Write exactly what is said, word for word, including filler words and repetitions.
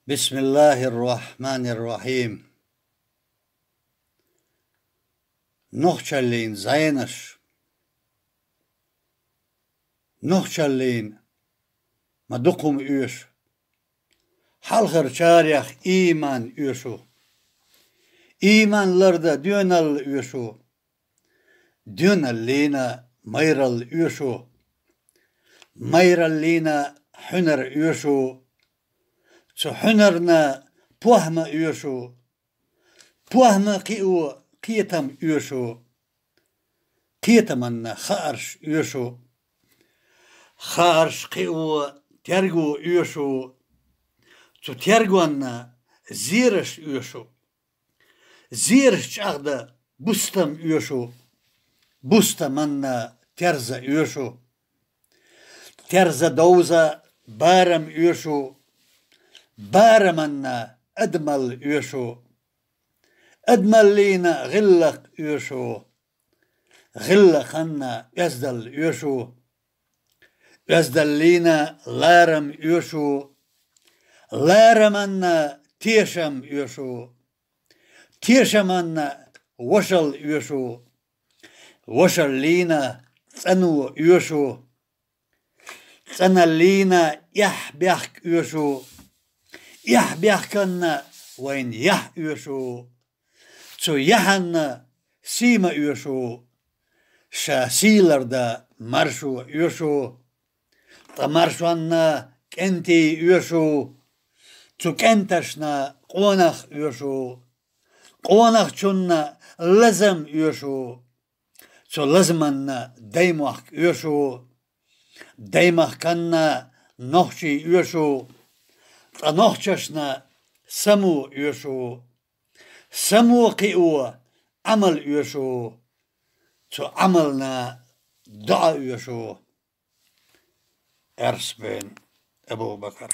بسم الله الرحمن الرحيم. Нохчаллин зӀенаш. Нохчаллин ма дукха хӀума оьшу. Хьалхарчарех ийман оьшу. Ийман ларда доьналла оьшу. Доьналлина майралла оьшу. Майраллина хьуьнар оьшу. Цу хьуьнарна похӀма оьшу. ПохӀма кхио кхетам оьшу. Кхетаманна хаарш оьшу. Хаарш кхио терго оьшу. Цу тергонна зераш оьшу. Зераш чӀагӀда бустам оьшу. Бустаманна терза оьшу. Терза довза барам оьшу. Бараманна адамал оьшу. Адамаллина гӀиллакх оьшу. ГӀиллакханна оьздал оьшу. Оьздаллина ларам оьшу. Лараманна тешам оьшу. Тешаманна вошал оьшу. Вошаллина цӀано оьшу. ЦӀаналлина эхь-бехк оьшу. Эхь-бехканна вайна яхь оьшу. Цу яхьанна сийма оьшу. Ша сийларда маршо оьшу. Ткъа маршонна кӀентий оьшу. Цу кӀенташна къонах оьшу. Къонахчунна лазам оьшу. Цу лазаманна даймохк оьшу. Даймахканна нохчий оьшу. Ткъа нохчашна само оьшу. Само кхио Ӏамал оьшу. Цу Ӏамална доӀа оьшу. Эрсбен Абу-Бакар.